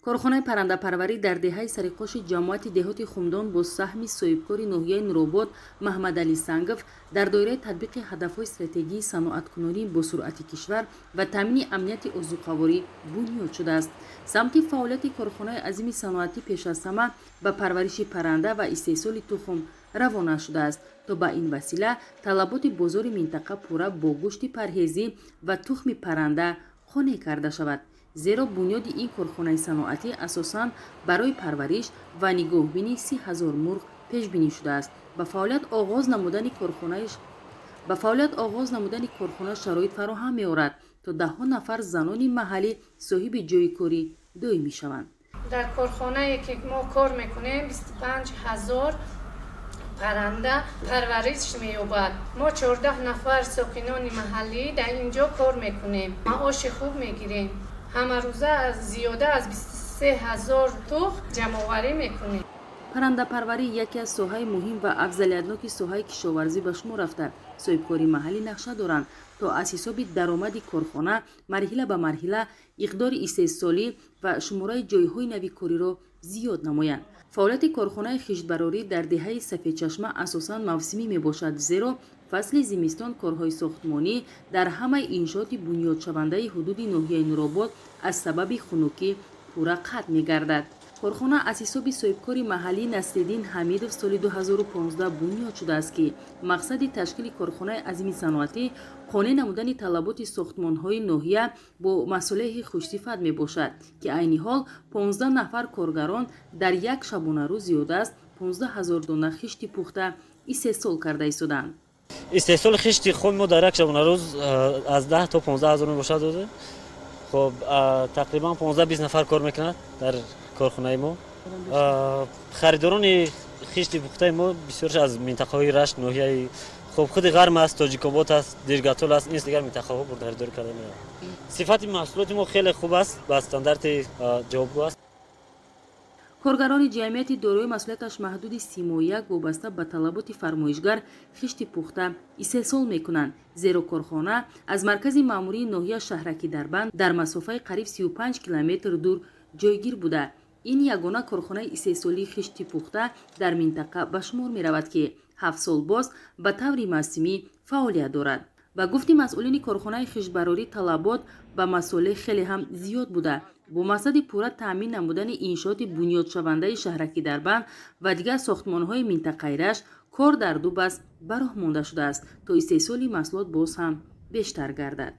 Корхонаи паррандапарварӣ дар деҳаи Сариқоши ҷамоати деҳоти Хумдон бо саҳми соҳибкори ноҳияи Нуробод Маҳмадалӣ Сангов дар доираи татбиқи ҳадафҳои стратегии саноаткунонии босуръати кишвар ва таъмини амнияти озуқаворӣ бунёд шудааст. Самти фаъолияти корхонаи азими саноатӣ пеш аз ҳама ба парвариши парранда ва истеҳсоли тухм равона шудааст, то ба ин васила талаботи бозори минтақа пурра бо гӯшти парҳезӣ ва тухми парранда қонеъ карда шавад. Зеро бунёди ин корхонаи саноатӣ асосан барои парвариш ва нигоҳбини 30 000 мурғ пешбинӣ шудааст. Ба фаъолият оғоз намудани корхона шароит фароҳам меорад, то даҳҳо нафар занони маҳаллӣ соҳиби ҷойи кори доимӣ шаванд. Дар корхонае ки мо кор мекунем, 25 000 парранда парвариш меёбад. Мо 14 нафар сокинони маҳаллӣ дар ин ҷо кор мекунем, маоши хуб мегирем. Ҳамарӯза зиёда аз 23 000 тухм ҷамъоварӣ мекунем. Паррандапарварӣ яке аз соҳаи муҳим ва афзалиятноки соҳаи кишоварзӣ ба шумор рафта, соҳибкори маҳаллӣ нақша доранд, то аз ҳисоби даромади корхона марҳила ба марҳила иқдори истеҳсолӣ ва шумораи ҷойҳои нави кориро зиёд намоянд. Фаъолияти корхонаи хиштбарорӣ дар деҳаи Сафедчашма асосан мавсимӣ мебошад, зеро фасли зимистон корҳои сохтмонӣ дар ҳамаи иншооти бунёдшавандаи ҳудуди ноҳияи Нуробод аз сабаби хунукӣ пурра қатъ мегардад. Корхона аз ҳисоби соҳибкори маҳаллӣ Насриддин Ҳамидов соли 2015 бунёд шудааст, ки мақсади ташкили корхонаи азими саноатӣ қонеъ намудани талаботи сохтмонҳои ноҳия бо масолеҳи хушсифат мебошад, ки айни ҳол 15 нафар коргарон дар як шабонарӯз зиёда аз 15 ҳазор дона хишти пухта истеҳсол карда истодаанд. Истеҳсоли хишти хом мо дар як шабонарӯз аз 10 то 15 ҳазор мебошад. Хоб, тақрибан 15-20 нафар кор мекунад дар корхонаи мо. Харидорони хишти пухтаи мо бисёрш аз минтақаҳои Рашт, ноҳияи, хоб, худи Ғарм аст, Тоҷикобод аст, Диргатол аст, ин дигар минтақаҳо харидорӣ карда меравад. Сифати маҳсулоти мо хеле хуб аст, ба стандарти ҷавобгӯ аст. Коргарони ҷамъияти дорои масъулияташ маҳдуди Симояк вобаста ба талаботи фармоишгар хишти пухта истеҳсол мекунанд, зеро корхона аз маркази маъмурии ноҳия, шаҳраки Дарбанд, дар масофаи қариб 35 километр дур ҷойгир буда, ин ягона корхонаи истеҳсолии хишти пухта дар минтақа ба шумор меравад, ки 7 сол боз ба таври мавсимӣ фаъолият дорад. Ба гуфти масъулини корхонаи хиштбарорӣ, талабот ба масолеҳ хеле ҳам зиёд буда, бо мақсади пурра таъмин намудани иншооти бунёдшавандаи шаҳраки Дарбанд ва дигар сохтмонҳои минтақаи Рашт кор дар ду баст ба роҳ монда шудааст, то истеҳсоли маҳсулот боз ҳам бештар гардад.